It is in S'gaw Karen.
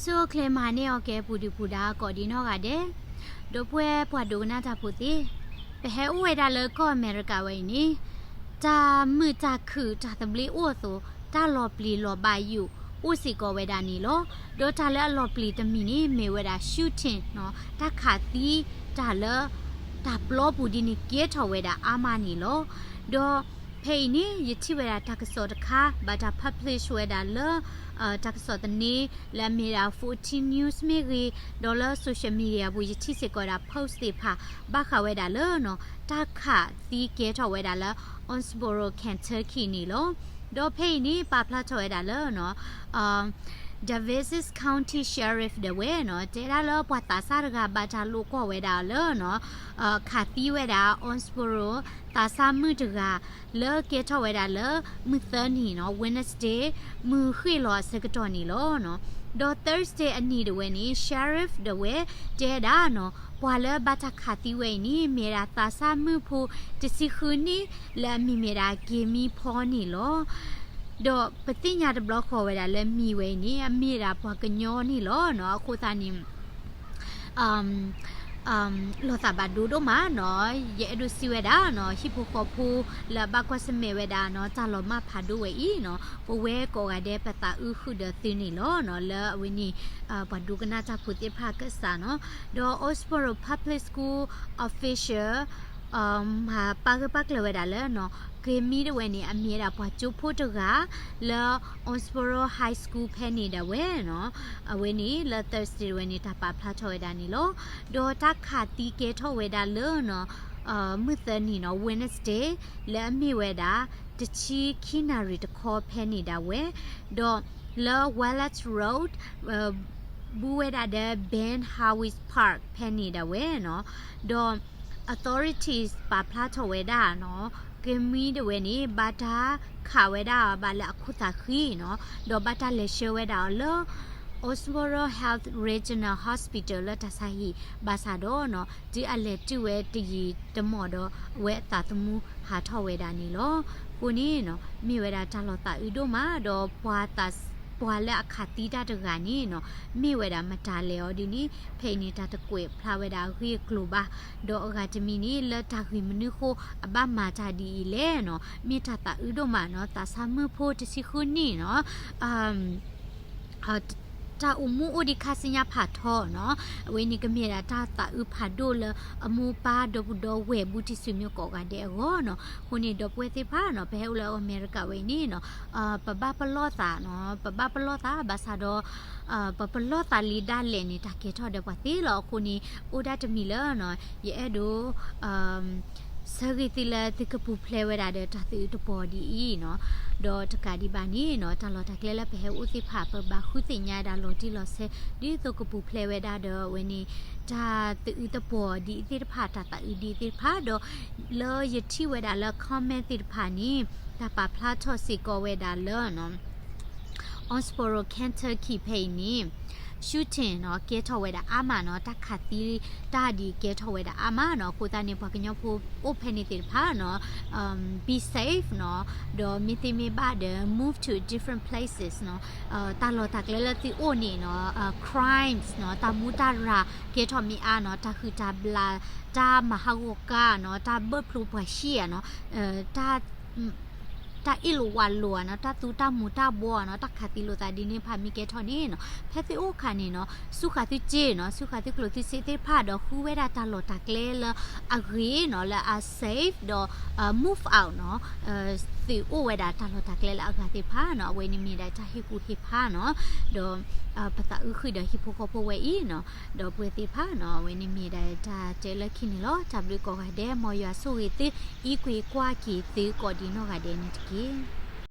ဆိၣ်ဂ့ၤမၤန့ၢ်အီၤကဲ ပူၤဒုၣ်ပူၤဒါ ကိးဒံးနီၢ်ဂၤဒဲး, ဒီပုၢ်ဝဲၢ်ပှၤဒိကနၣ်တၢ်ဖိသ့ၣ်, ပဟဲအိၣ်ဝဲဒၣ်လၢကီၢ်အမဲရကၤဝဲအံၤန့ၣ်, တၢ်မုာ်တၢ်ခုၣ်တၢ်သဘျ့အိၣ်အသိး, တၢ်လီၤပျံၤလီၤဘၣ်ယိၣ်အိၣ်စ့ၢ်ကီးဝဲဒၣ်န့ၣ်လီၤ. ဒီးတၢ်လၢအလီၤပျံၤတမံၤန့ၣ် မ့ၢ်ဝဲဒၣ် shooting နီၤ, တၢ်ခးသံတၢ်လၢ တၢ်ပျီပူၤဒ်န့ၣ် ကဲထီၣ်ဝဲဒၣ်အါမးန့ၣ်လီၤ. ဒီးဖဲအံၤန့ၣ် ယထံၣ်ဝဲဒၣ်တၢ်ကစီၣ်တခါ ဘၣ်တၢ် publish ဝဲဒၣ်လၢ တၢ်ကစီၣ်သန့ လၢအမ့ၢ်ဒၣ် fourteen News မ့ၢ်ဂ့ၤ, ဒီးလၢ social media ပူၤ ယထံၣ်စ့ၢ်ကီးဝဲဒၣ် post သ့ၣ်တဖၣ် ဘၣ်ဃးဝဲဒၣ်လၢ တၢ်ခးသံကဲထီၣ်ဝဲဒၣ်လၢ Owensboro, Kentucky န့ၣ်လီၤ. ဒီးဖဲအံၤန့ၣ် ပာ်ဖျါထီၣ်ဝဲဒၣ်လၢ Dalvesas County Sheriff ဒၣ်ဝဲနီၤ တဲဒၣ်လၢပှၤသးစၢ်တဂၤဘၣ်တၢ်လိာ်ကွီၢ်ဝဲဒၣ်လၢ ခးသံဝဲဒၣ် Owensboro သးစၢ်မုၣ်တဂၤ လၢကဲထီၣ်ဝဲဒၣ်လၢ မုၢ်သၢနံၤနီၤ Wednesday မုၢ်ဃ့ၢ်လီၤအဆၢကတီၢ်န့ၣ်လီၤ. ဒီး Thursday အနံၤဒၣ်ဝဲန့ၣ် Sheriff ဒၣ်ဝဲ တဲဒၣ်နီၤ ပှၤလၢဘၣ်တၢ်ခးသံဝဲအံၤန့ၣ် မ့ၢ်ဒၣ်သးစၢ်မုၣ်ဖိတဆံဃုနံၣ် လၢအမံၤမ့ၢ်ဒၣ် Kimmy Paul န့ၣ်လီၤ. ဒီးပသ့ၣ်ညါတဘျီဃီဝဲဒၣ်လၢမံၤဝဲအံၤန့ၣ် အမ့ၢ်ဒၣ်ပှၤကညီန့ၣ်လီၤနီၤ. အဃိသတးန့ၣ် လီၤသးဘၣ်ဒိဒိၣ်မးနီၤ, ယအဲၣ်ဒိးစံးဝဲဒၣ်နီၤ ဟံၣ်ဖိဃီဖိလၢအဘၣ်ကွၢ်ဆၢၣ်မဲာ်ဝဲဒၣ်နီၤ တၢ်လီၤမၢ်ဖးဒိၣ်ဝဲအံၤနီၤ ပဝဲကိးဂၤဒဲးပသးအုးဃုာ်ဒီးသုန့ၣ်လီၤနီၤ. လၢအဝဲန့ၣ် ပှၤဒိကနၣ်တၢ်ဖိသ့ၣ်တဖၣ်ကစးနီၤ ဒီး Owensboro Public School official မၤပာ်ဂၢၢ်ပာ်ကျၢၤဝဲဒၣ်လၢနီၤ Kimmy ဒၣ်ဝဲန့ၣ် အမ့ၢ်ဝဲဒၣ်ပှၤကၠိဖိတဂၤ လၢ Owensboro High School ဖဲန့ၣ်ဒၣ်ဝဲနီၤ. အဝဲန့ၣ်လၢ Thursday ဒၣ်ဝဲန့ၣ် တၢ်ပာ်ဖျါထီၣ်ဝဲဒၣ်န့ၣ်လီၤ. ဒီးတၢ်ခးသံကဲထီၣ်ဝဲဒၣ်လၢနီၤ မုၢ်သၢနံၤနီၤ Wednesday လၢအမ့ၢ်ဝဲဒၣ် တဆံခံနၣ်ရံၣ်တခီဖဲန့ၣ်ဒၣ်ဝဲ, ဒီးလၢ Wallace Road ဘူးဝဲဒၣ်ဒီး Ben Howitz Park ဖဲန့ၣ်ဒၣ်ဝဲနီၤ. ဒီး authorities ပာ်ဖျါထီၣ်ဝဲဒၣ်နီၤ Kimmy ဒၣ်ဝဲန့ၣ် ဘၣ်တၢ်ခးဝဲဒၣ်အီၤဘၣ်လၢအခိၣ်သးဃံနီၤ ဒီးဘၣ်တၢ်လဲၤဆှၢဝဲဒၣ်အီၤလၢ Owensboro Health Regional Hospital လၢတၢ်ဆါဟံၣ် ဘၣ်ဆၣ်ဒီးနီၤ တုၤအလဲၤတုၤဝဲတယံာ်တမီၢ်ဒီး အဝဲအသးသမူဟးထီၣ်ဝဲဒၣ်န့ၣ်လီၤ. အဃိန့ၣ်နီၤ မ့ၢ်ဝဲဒၣ်တၢ်လီၤသးအုးဒိၣ်မး ဒီး ပှၤလၢအခးသံတၢ်တဂၤန့ၣ်နီၤ မ့ၢ်ဝဲဒၣ်မတၤလဲၣ်အီၤဒ်န့ၣ် ဖဲအံၤန့ၣ် တၢ်တကွဲးဖျါဝဲဒၣ်အဂ့ၢ်အကျိၤဘၣ်, ဒီးအဂၤတမံၤန့ၣ် လၢတၢ်ဂ့ၢ်မနုၤဃိအဘၣ်မၤတၢ်ဒ်အံၤလဲၣ်နီၤ မ့ၢ်တၢ်သးအုးဒိၣ်မးနီၤ သးစၢ်မုၣ်ဖိတဆံဃုနံၣ်နီၤ တၢ်အိၣ်မူအိၣ်ဒံးခါဆူညါဖးထီနီၤ အဝဲန့ၣ်ကမ့ၢ်ဒၣ်တၢ်သးအုးဖးဒိၣ်လၢအမိၢ်ပၢ်ဒီပုၢ်ဒီဝဲၢ်ဘူးတံၢ်ဆူမ့ၢ်ကိးဂၤဒဲးအဂီၢ်နီၤ. အဃိန့ၣ် ဒီပုၢ်ဝဲၢ်သ့ၣ်တဖၣ်နီၤ ပဟဲအိၣ်လၢအမဲရကၤဝဲအံၤန့ၣ်နီၤ ပဘၣ်ပလီၢ်သးနီၤ ပဘၣ်ပလီၢ်သး ဘၣ်ဆၣ်ဒီး ပပလီၢ်သးလံဒၣ်လဲာ်န့ၣ် တၢ်ကဲထီၣ်ဒီးပှၤသ့လီၤ. အဃိန့ၣ် အိၣ်ဒၣ်တမံၤလၢနီၤ ယအဲၣ်ဒိး ဆၢဂ့ၤသုလၢသုကပူၤဖျဲးဝဲဒၣ်ဒီးတၢ်သးအုးသပှီၤဒ်အံၤနီၤ. ဒီးတကးဒံးဘၣ်န့ၣ်နီၤ တၢ်လီၢ်တၢ်ကျဲလၢပဟဲအိၣ်သ့ၣ်တဖၣ် ပဘၣ်ဃုသ့ၣ်ညါဒၣ်လီၤတံၢ်လီၤဆဲး ဒ်သိးကပူၤဖျဲးဝဲဒၣ်ဒီးအဝဲန့ၣ် တၢ်သးအုးသပှီၤဒ်အံၤသ့ၣ်တဖၣ် တၢ်သးအုးဒ်အံၤသ့ၣ်တဖၣ်ဒီး လၢယထံၣ်ဝဲဒၣ်လၢ comment သ့ၣ်တဖၣ်န့ၣ် တၢ်ပာ်ဖျါထီၣ်စ့ၢ်ကီးဝဲဒၣ်လၢ Owensboro Kentucky ဖဲအံၤန့ၣ် shooting နီၤ ကဲထီၣ်ဝဲဒၣ်အါမးနီၤ တၢ်ခးသံတၢ်ဒ်အံၤကဲထီၣ်ဝဲဒၣ်အါမးနီၤ. အဃိသတးန့ၣ် ပှၤကညီဖိအိၣ်ဖဲန့ၣ်သ့ၣ်တဖၣ်နီၤ be safe နီၤ ဒီးမ့ၢ်သ့မ့ၢ်ဘၣ်ဒီး move to different places နီၤ တၢ်လီၢ်တၢ်ကျဲလၢသုအိၣ်န့ၣ်နီၤ crimes နီၤ တၢ်မူတၢ်ရၤကဲထီၣ်မ့ၢ်အါနီၤ တၢ်ဟုၣ်တၢ်ဘျး တၢ်မၤဟးဂီၤကါနီၤ တၢ်ဘၢၣ်ဖျိပှၤဆံးဧါနီၤ တၢ် တၢ်အ့ၣ်လိာ်ဝးလိာ်ဧါနီၤ တၢ်သူတၢ်မူၤတၢ်ဘှီးဧါနီၤ တၢ်ခးသံလိာ်သးဒ်န့ၣ်တဖၣ်မ့ၢ်ကဲထီၣ်န့ၣ်နီၤ ဖဲသုအိၣ်အခါန့ၣ်နီၤ ဆူၣ်ဃာ်သုစ့နီၤ ဆူၣ်ဃာ်သုကျိၣ်သုစ့သ့ၣ်တဖၣ်ဒီးဃုဝဲဒၣ်တၢ်လီၢ်တၢ်ကျဲလၢအဂ့ၤနီၤ လၢအ safe ဒီး move out နီၤ သုအိၣ်ဝဲဒၣ်တၢ်လီၢ်တၢ်ကျဲလၢအဂၤသ့ၣ်တဖၣ်နီၤ အဝဲန့ၣ်မ့ၢ်ဒၣ်တၢ်ဟ့ၣ်ကူၣ်ဟ့ၣ်ဖးနီၤ ဒီး ပသးအုးဃုာ်ဒီးဟံၣ်ဖိဃီဖိဝဲအံၤနီၤ ဒီပုၢ်ဝဲၢ်သ့ၣ်တဖၣ်နီၤ အဝဲန့ၣ်မ့ၢ်ဒၣ်တၢ်တဲလၢခံန့ၣ်လီၤ. တၢ်ဘျုးကိးဂၤဒဲး မ်ယွၤဆိၣ်ဂ့ၤသု အံးကွံာ်ကွၢ်က့ၤသုကိးဒံးနီၢ်ဂၤဒဲးန့ၣ်တက့ၢ်.